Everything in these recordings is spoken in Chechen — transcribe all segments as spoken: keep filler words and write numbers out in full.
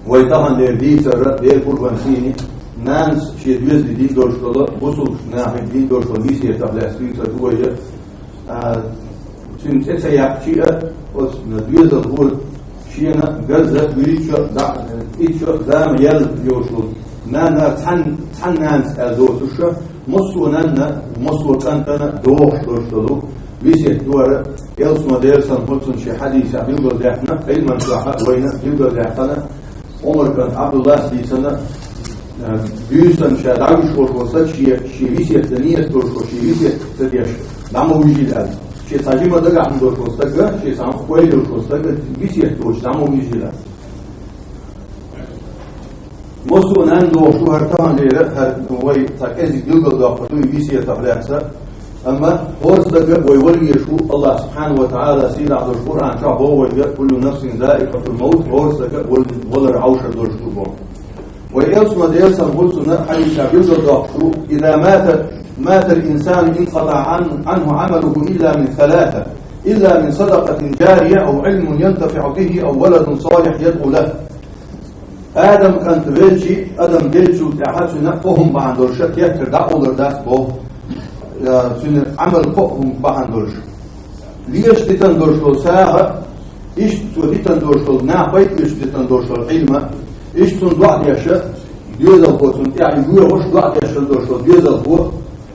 Вай тахана дийцар Дела къурбан сийни, нанас шен доьзале дина долуш долу, бусулба нахе дина долуш долу весетах лаьцна дийцар ду вай. А, цуьнан цӀе ца яьккхича а, оцу доьзалхо шена гарза, вуьрхӀитта шо, дӀа, итт шо зама яьлла йолуш волу нана, цхьана, цхьана нанас аьлла доцуш, массо а нанна, массо а кӀантана догӀуш долуш долу весет ду хӀара. Элчано, Делан салам хуьлда цунна, шен хьадисехь билгалдаьккхина, Ӏилманчохь вайна билгалдаьккхина, Ӏумар кӀанта Ӏабдуллас дийцина, а, буьйсанна ша дӀавуьжуш волуш волу стаг шен, шен весет дан нийят долуш волу, шен весет ца деш дӀа ма вуьжийла аьлла. Шен цхьа жима дагахь долуш волу стаг, шен цхьа ойла йолуш волу стаг весет доцуш дӀа ма вуьжийла. Массо а нанна догӀуш ду хӀара тахана лера, хӀара вай цхьа кӀезиг билгалдоккхур ду и весетах лаьцна. Амма хӀора стага вай вала везаш ву, Аллах субхьанаху ва таӀала сийлахь долуш Къуръан чохь боху вайга: «Куллу нафсин заикъатул мавт», хӀора стага вал-, валар Ӏовшар долуш ду боху. Вай Элчано, Делан салам хуьлда цунна, хьадисехь билгалдоккхуш ву: «Иза мата, матал инсану инкъатаӀа Ӏан-, Ӏанху Ӏамалуху илла мин саласа, илла мин садакъатин жария, ав Ӏилмун янтафиӀу бихи, ав валадун салихь ядӀу лаху». Адам кӀант велча, адам деллачул тӀаьхьа цуьнан кхо хӀума бахьана долуш теттар дӀакъовлур дац боху, я, цуьнан Ӏамал кхо хӀума бахьана долуш. Лелаш дитина долуш долу сагӀа, иштта цо дитина долуш долу, нах пайда оьцуш дитина долуш долу Ӏилма, иштта цунна доӀа деш, доьзалхо цунна тӀаьхьа йоьхуш, доӀа деш долуш долу доьзалхо,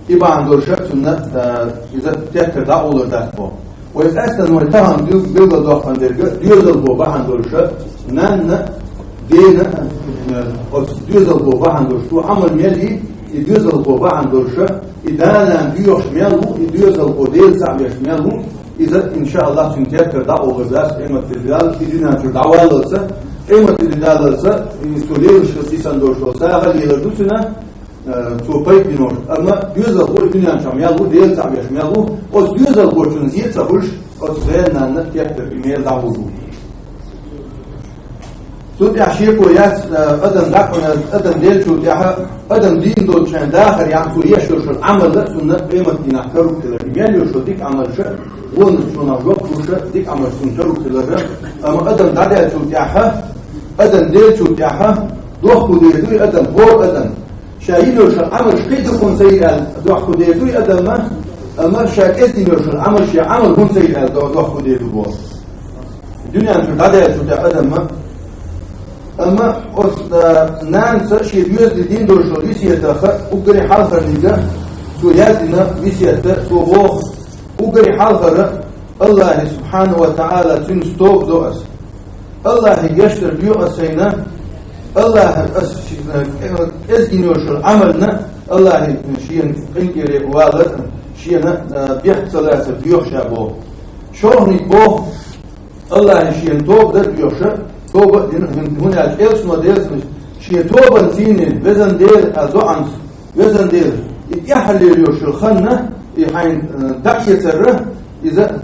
и бахьана долуш цунна, а, иза теттар дӀакъовлур дац боху. Вай къаьстина вай тахана ду-, билгалдоккхун дерг, доьзалхо бахьана долуш, нанна, дена, а, оцу доьзалхо бахьана долуш, цо Ӏамал мел йи, и доьзалхо бахьана долуш, и да-нана доьхуш мел ву, и доьзалхо Дела цхьаъ веш мел ву, иза, иншааллах, цуьнан теттар дӀакъовлур дац, къематде Дала и дуьнен чуьра дӀаваллалца, къематде Даллалца, и цо лелаш хила дисина долуш долу сагӀа лелар ду цуьнан, э, цо пайда бинарш. Амма доьзалхо и дуьнен чохь мел ву, Дела цхьаъ веш мел ву, оцу доьзалхочун зен ца хуьлуш, оцу зен-нанна теттар и мел дӀагӀур ду. Цу тӀехь шеко яц, э, адам дакъа, адам деллачул тӀаьхьа, адам дийна долчу шайн дахар яхь цо еш йолуш йолу Ӏамал а цунна къематдийнахь каруг хилар. И мел йолуш йолу дика Ӏамалш а, вонаш цунах жоп луш а, дика Ӏамалш цунна каруг хилар а. Амма адам дӀадаьллачул тӀаьхьа, адам деллачул тӀаьхьа, дохко дер дуй адам, хӀора адам. Ша йина йолуш йолу Ӏамалш кхин а дукха хӀунда ца йира аьлла, дохко дер дуй адам, амма ша кӀезиг йина йолуш йолу Ӏамалш, шен Ӏамал хӀунда ца йира аьлла, до-, дохко дер ду боху. Дуьнен чуьра дӀадаьллачул тӀаьхьа адам, амма оцу, а, нанас шен доьзале дина долуш йолу весетах уггаре хьалхарниг, цо яздина весет, цо боху, уггаре хьалхара: «Аллахье субхьанаху ва таӀала цуьнца тоба до ас. Аллахье гечдар доьху ас сайна, Аллахье ас шена кӀезиг йина йолуш йолу Ӏамална, Аллахье шена къинтӀера валар, шена, а, бехк ца лацар доьху ша», боху. ШолгӀаниг боху: «Аллахье шена тоба дар доьхуш а, тоба а дина, хӀун-, хӀунда аьлча Элчано, Делан салам хуьлда цунна, шен тобанца йина, везан Дела, а, доӀанца, везан Дела, и тӀаьххьара лелаш йолуш йолу хан, и хьайна, э, дӀаэцар, иза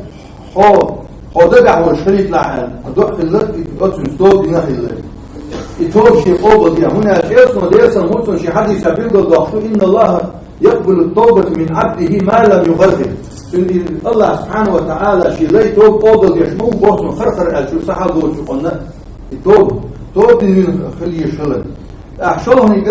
хьо, хьо дагахь волуш хилийталахь», аьлла, доӀа хилла, и оцуьнца тоба дина хилла. И тоба шен къобалдехьа, хӀунда аьлча Элчано, Делан салам хуьлда цунна, шен хьадисехь билгалдоккхуш ду: «Инна Аллахьа якъбалу т-тавбата мин Ӏабдихи ма лам югӀаргӀир». Цуьнан и Аллахь субхьанаху ва таӀала шен лай тоба къобалдеш ма ву боху цунна хар-хар аьлла, шу сахьал доцучу къонна и тоба, тоба дина вина хила езаш хилар. ТӀаккха шолгӀаниг,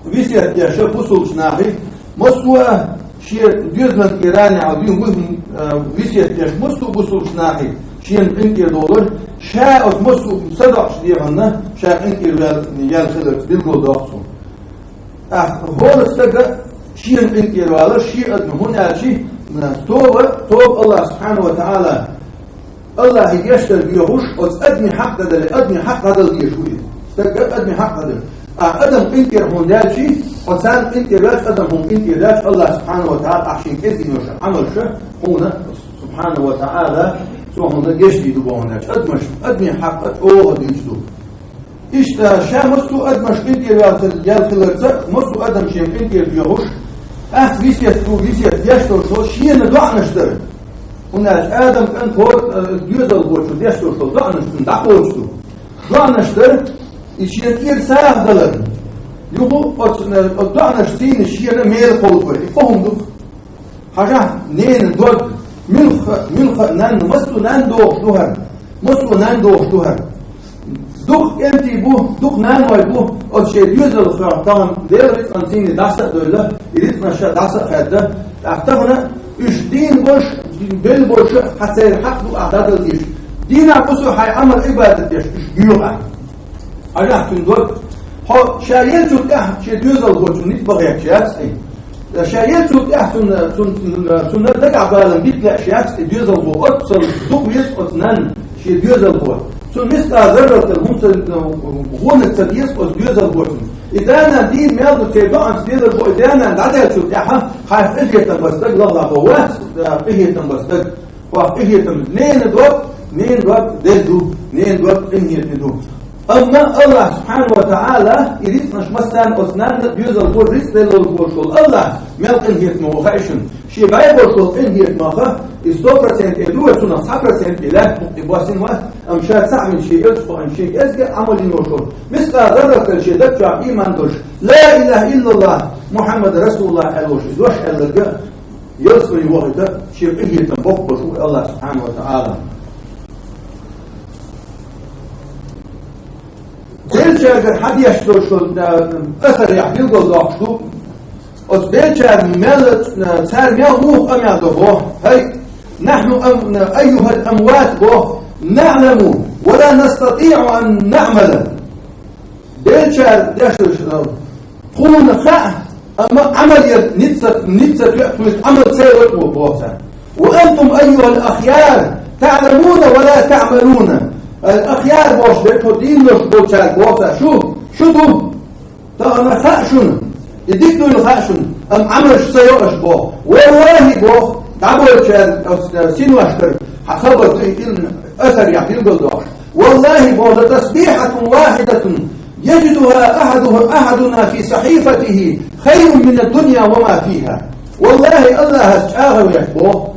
весет деш бусулбачу нахе, массо а шен доьзалан тӀера нехьа дуьйна ву, а, весет деш массо а бусулбачу нахе шена къинтӀера долуш, ша оцу массо а садоӀучу дегӀанна ша къинтӀера ваьл-, яьлла хиларца билгалдоккху цо. ТӀаккха хӀора стага шена къинтӀера валар, шен адамна, хӀунда аьлча, а, тоба, тоба Аллахь субхьанаху ва таӀала Аллахье гечдар доьхуш, оцу адамийн хьакъ дӀадале, адамийн хьакъ дӀадала дезаш ву иза. Стага адамийн хьакъ дӀадала. А адам къинтӀера хьуна даьлча, оцарна къинтӀера ваьлча, адам хьуна къинтӀера даьлча, Аллахь субхьанаху ва таӀала ахь шена кӀезиг йина йолуш Ӏамалш хьуна, субхьанаху ва таӀала, цо хьуна гечдийр ду боху хӀунда аьлча. Адамаш, адамийн хьакъ чӀогӀа дуьйцуш ду. Иштта, ша массо а адамаш къинтӀера ваьлла хиларца, массо а адам шена къинтӀера доьхуш, ас весет ду, весет деш долуш, шена доӀанаш дар. ХӀунда аьлча Адам кӀант хӀора, э, доьзалхочо деш долуш долу доӀанаш цунна дӀакхочуш ду. ДоӀанаш дар, и шена тӀера сагӀа далар. Юха оцу, э, оцу доӀанаш цийна шена мел кховдавар. И кхо хӀума ду. Хьажахь, ненан дог, муьлхха, муьлхха а нанна, массо а нанна догӀуш ду хӀара. Массо а нанна догӀуш ду хӀара. Дукха кӀентий бу, дукха наной бу, оцу шен доьзалхо тахана Делан рицкъанца дӀаса а довлла, и рицкъанаш дӀаса а хаьдда, тӀаккха тахана уьш дийна болуш, белла болуш а, хьан церан хьакъ ду ахь дӀадала дезаш. Дийнахь, кхузахь хьайн Ӏамал-Ӏибадат деш уьш боьха ахь. Хьажахь цуьнан дог. Хьо ша еллачул тӀаьхьа шен доьзалхочун ницкъ бан гӀерташ яц хьуна. Ша еллачул тӀаьхьа цунна, цун-, цунна дагахь балам бита лаьаш яц и доьзалхо, оццул дукха веза оцу нанна шен доьзалхо. Цунна мискъал зарратал хӀума ца, гӀонах ца деза оцу доьзалхочун. И да-нана дийна мел ду церан доӀанца Делан бо, и да-нана дӀадаьллачул тӀаьхьа хьайх къинхетам бан стаг лахлахь бан вац, къинхетам бан стаг. Хьох къинхетам, ненан дог, ненан дог деза ду, ненан дог къинхетаме ду. Амма Аллахь субхьанаху ва таӀала и рицкъанаш массарна оцу нанна доьзалхо рицкъ делла волуш волу Аллахь мел къинхетаме ву хаьий шуна? Шен бӀе болуш волу къинхетамах и сто процент а ду, вай цунах цхьа процент а лаьтта букъ тӀе боссина вац, амма ша ца Ӏамийна шен элча бохуш шен кӀезга а Ӏамал йина волуш волу, мискъал зарратал шен даг чохь ийман долуш, ла илаха иллаллахь, Мухьаммад расулуллахь аьлла волуш, и дош аьлларг а, ялсамане вохуьйту шен къинхетам боккха болуш ву Аллахь субхьанаху ва таӀала. Беллачаьргара хьан деш долуш долу, а, асарехь билгалдоккхуш ду. Оцу беллачара мел, а, цара мел муха къамел до боху. ХӀай, нахьну ам-, айюхал амват боху, наӀламу ва ла настатиӀу ан наӀмала. Беллачара деш долуш долу. Тхуна хаьа, амма Ӏамал ян ницкъ ца, ницкъ ца тоьа, тхуьнца Ӏамал ца йо тхо боху цара. Ва антум, айюхал ахъяр, таӀламуна ва ла таӀмалуна. Ал-ахъяр бохуш дерг тхо дийна долуш болчаьрга боху цара. Шу, шу ду. Тахана хаьа шуна. И дика дуйла хаьа шуна. Амма Ӏамалш ца йо аша боху. Валлахи боху, дӀаболчаьрга, оцу синошкара, хьан хабар ду и, илма асарехь билгалдоккхуш. Валлахи боху, латасбихьатун вахьидатун яжидуха ахьадуха, ахьадуна фи сахьифатихи хайрун мина дунья ва ма фиха. Валлахи, Аллахьас чӀагӀо веш боху.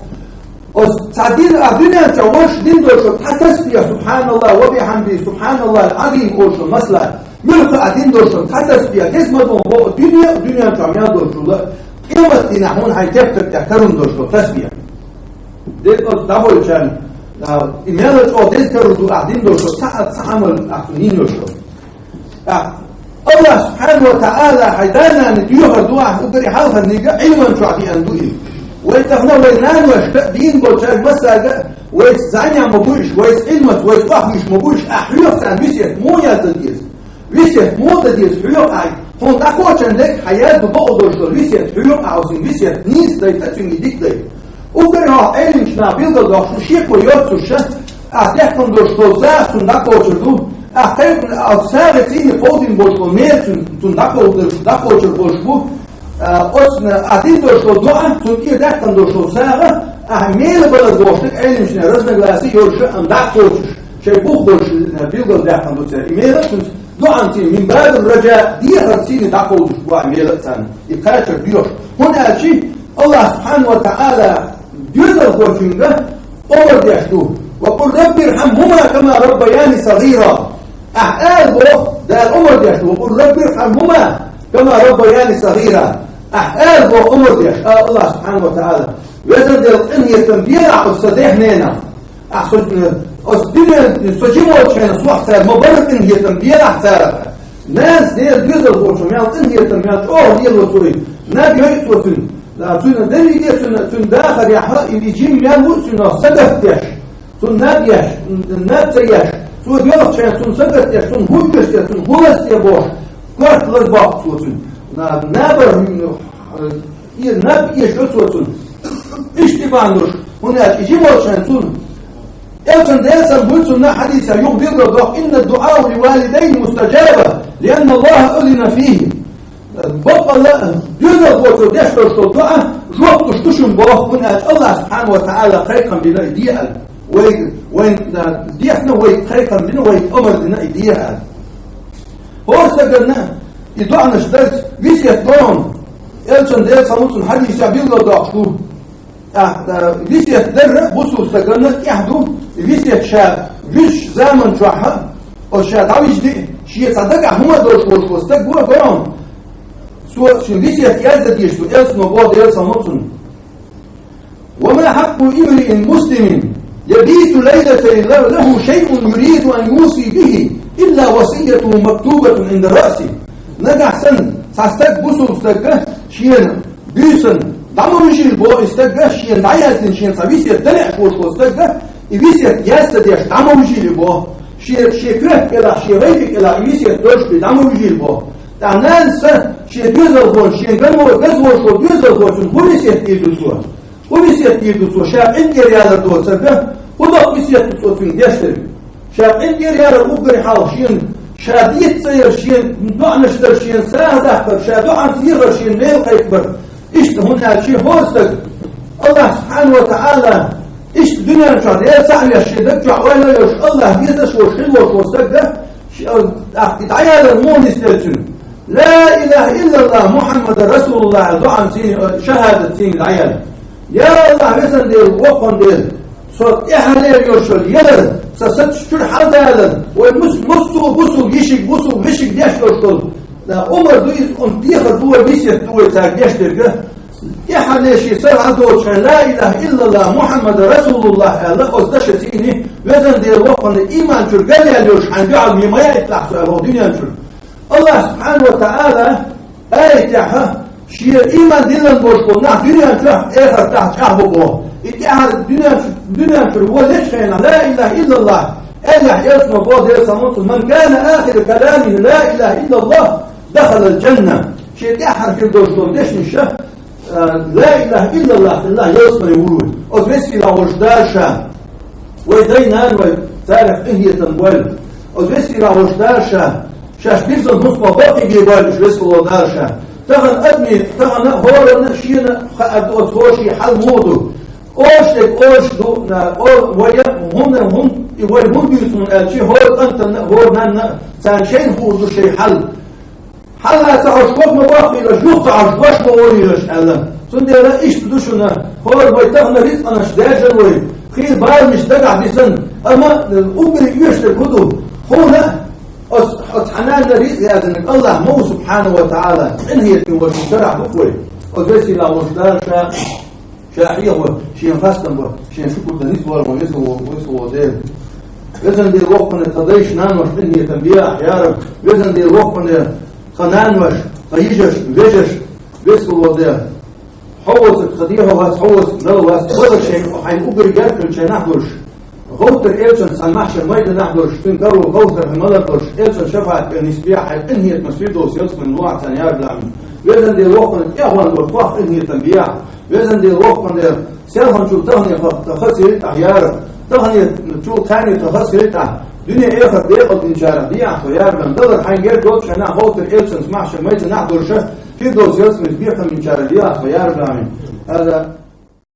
Оцу цхьа дин а дуьнен чохь вовшах дин долуш цхьа тасбихь, субхьаналлахь ва бихьамди, субхьаналлахь ал-Ӏазим олуш, масала, муьлхха а дин долуш цхьа тасбихь, деза ма ду боху, дуьне а дуьнен чохь мел долуш, къемат дийнахь хьуна хьайн тептар тӀехь тарун долуш тасбихь. Дерг оцу дӀаболчарна, а, и мел а чӀогӀа деза карур ду ахь дин долуш, цхьа а, цхьа а Ӏамал ахь цунна йина йолуш. А, Аллахь субхьанаху ва таӀала хьайн да-нана доьхур ду ахь, уггаре хьалхарниг а Ӏилман чохь деана ду и. Вай тахана вай наношка а, дийна болчаьрга массаьрга а, вайца зӀаьнехь ма бу уьш, вайца Ӏилманца, вайца охьавуьйш ма бу уьш, ахь хьоьху царна весет муха яздо деза. Весет муха дан деза хьоьху ахь, хьуна дӀакхочун дерг хьан яздо бакъо долуш долу весет хьоьху ахь, оцунна весет нийса дайта, цуьнга дика дайта. Уггар хьо Ӏеламчу наха билгалдоккхуш ду, шеко йоццуш, ахь даьккхина долуш долу сагӀа цунна дӀакхочур ду, ахь кхайкхина, оцу сагӀе цӀийне кховдийна болуш долу мел цунна, цунна дӀакховдалуш, дӀакхочур болуш бу, а, оцунна ахь дина долуш долу доӀа, цунна тӀера даьккхина долуш долу сагӀа, ахь мела балар бохуш дерг Ӏеламчу наха разногласи йолуш а, амма дӀа а кхочуш, шайн бух долуш, а, билгалдаьккхина ду цара. И мела а цунца доӀанца, мин бабир раджа, дехар цӀийне дӀакховдалуш бу ахь мела а царна. И кхачар доьхуш. ХӀунда аьлча Аллахь субхьанаху ва таӀала доьзалхочуьнга омар деш ду. Ва къул рабби рхьамхума кама раббаяни сагӀира. Ахь ала боху, Дала омар деш ду, ва къул рабби рхьамхума кама раббаяни сагӀира. Ахь ала боху омар деш, а, Аллахь субхьанаху ва таӀала. Везан Дела, къинхетам белахь оцу сан дех-ненах. Ахь со, оцу дуьнен, со жима волчу хенахь сох цара ма бара къинхетам белахь царах. Нанас Делан доьзалхочо мел къинхетам, мел чӀогӀа лело цо и. Наб йой цо цуьнан. Цуьнан дерриге а цуьнан, цуьнан дахарехь а и, и жима мел ву цуьнан сагатдеш. Цунна наб еш, наб ца еш. Цо доьлхучу хенахь цунна сагатдеш, цунна хӀутташ деш, цунна хӀун лазде бохуш, корта лазабоккху цо цуьнан. Наб, наб, э, и наб еш ю цо цунна. Иштта бан луш, хӀунда аьлча и жима волчу хенахь цунна. Элчан Делан салам хуьлда цунна хьадисехь, юха билгалдоккху: «Инна дуӀаа ли валидайни мустаджаба, лианна Аллаха азина фихи». Баккъалла, доьзалхочо деш долуш долу доӀа жоп луш ду шуна боху, хӀунда аьлча Аллахь субхьанаху ва таӀала кхайкхам бина и де аьлла. Вай, вайн, а, дехна вай кхайкхам бина, вай омар дина и де аьлла. ХӀора стаганна и доӀанаш дарца весет дон, Элчан Делан салам хуьлда цунна хьадисехь билгалдоккхуш ду. А, а, весет дар а бусалба стаганна тӀехь ду, весет ша вуьзучу заман чохь а, оцу ша дӀавижди, шен цхьа дагахь хӀума а долуш волуш волу стаг ву а гой хьуна. Цо шен весет яздан дезаш ду, Элчано боху, Делан салам хуьлда цунна. «Ва ма хьакъу имриин муслимин ябиту лайлатан ла-, лаху шайъун юриду ан юси бихи». إلا وصيته مكتوبة عند رأسه. Нагахь санна цхьа стаг, бусалба стаг, шена буьйсанна дӀа ма вижийла боху и стаг, шена дӀаяздина шена цхьа весет дан лууш волу стаг, и весет яз ца деш дӀа ма вижийла боху. Шен, шен коьрта кӀелахь, шен гӀайгӀа кӀелахь и весет долуш бен дӀа ма вижийла боху. ТӀаккха нанас шен доьзалхочун, шен ганволу, газволуш волу доьзалхочун хӀун весет дийр ду цо? ХӀун весет дийр ду цо, ша къинтӀера ялар доцург? ХӀун доккха весет ду цо цуьнга деш дерг? Ша къинтӀера ялар уггаре хьалха шена, ша дийца ца яр шена, доӀанаш дар шена, сагӀа даккхар, ша доӀанца ехар шена, мел кхайкхабар. Иштта хӀунда аьлча хӀора стаг, Аллах субхьанаху ва таӀала, иштта дуьнен чохь Дела цхьаъ веш, шен даг чохь ойла йолуш, Аллах дезаш волуш, хила волуш волу стаг, ши-, тӀаккха и дӀаялар муха нисделла цуьнан? Ла илаха иллаллах, Мухаммадан расулуллах аьлла доӀанца, шахӀадатца дӀаяьлла. Я Аллах, везан Дела, воккхан Дела, со тӀаьхьарлера йолуш йолу ялар, сан саташ чуьра хьаладалар, вай мус-, муьлхха а бусалба йишиг, бусалба вешиг деш долуш долу, да, омра ду иза, оцунна дехар ду вай, весет ду вай цаьрга деш дерг. ТӀаьхьарлера шен сарахь а доцуш, ла илаха иллаллах, Мухаммадан расулуллах аьлла, оцу дашаца, везан Дела, воккхан Дела, иман чуьра галъяьлла йолуш хьайна дуьхьал ма яйталахь со аьлла, хӀокху дуьнен чуьра. Аллах субхьанаху ва таӀала аятехь, шен иман диллина болуш болу нах дуьнен чохь, эхартахь чӀагӀбо боху. И тӀаьхьара дуьнен чу-, дуьнен чуьра вон лечу хенахь, ла илаха иллаллах аьллехь, элчано боху, Делан салам-маршалла: «Ман кана ахиру каламихи ла илаха иллаллах, дахалал джанна». Шен тӀаьхьара хир долуш долу дешнаш, а, ла илаха иллаллах хилла, ялсамане вур ву. Оцу весийлахь волчу Дала ша вай дай-нана вай царах къинхетам бойла. Оцу весийлахь волчу Дала ша шаьш бирзина хӀусамах бакъ бийр бойла уьш, весийлахь волу Дала ша. Тахана адамийн, тахана а, хӀоранна а шена а хаар ду оцу хӀора шен хьал муха ду. Оша дерг оша ду, на, о, вай а, хӀунда, хӀун, и вай хӀунда дуьйцу хьуна аьлча, хӀора кӀантана а, хӀора нанна а, царна шайна хуур ду шайн хьал. Хьалха ца Ӏаш, ког ма боккхийраш, юха ца Ӏаш, гӀош ма гӀовийраш аьлла. Цундела иштта ду шуна, хӀора вай тахана рицкъанаш даьржина вай, хийла барамаш дагахь дисина, амма уггаре оьшург хӀун ду? Хьуна оцу, оцу хьан нанна рицкъа яздинарг Аллах ма ву, субхьанаху ва таӀала, къинхетам беш шарахь бу вай. Оцу весийлахь волчу Дала ша Ша хьехо, шен хастам бо, шен шукур дан ницкъ лорго, веза во, веза во Дела. Везан Дела, воккхане, тхан дайша, наношна къинхетам бехьа, я Раб. Везан Дела, воккхане, тхан нанош, тхан йижарш, вежарш, веза во Дела. Хьо воцург тхан дехьо вац, хьо воцург мел вац, валар шайн хьайн уггаре герга хилла шайн нах долуш. ГӀовтар элчанца цхьана маьхьшар майданахь долуш, цуьнан каро Кавсар хьан малар долуш, элчан шафаӀат пен нисбехьа, хьайн къинхетамаш Фирдовс ялсамане лохьа царна, я Раббал Ӏаламин. Везан Дела, воккхане, тӀехван долу тхох къинхетам бехьа. Везан Дела, воккхане, селханчул тахане тхан хаза хилийта ахь, я Раб. Таханечул кхане тхан хаза хилийта ахь. Дуьне, эхарт декъалдинчарах де ахь тхо, я Раббал Ӏаламин. Далар хьайн герга доцуш хьайн нах, гӀовтар элчанца маьхьшар майданахь долуш, Фирдовс ялсаманин бекхам бинчарах де ахь тхо, я Раббал Ӏаламин. Хьада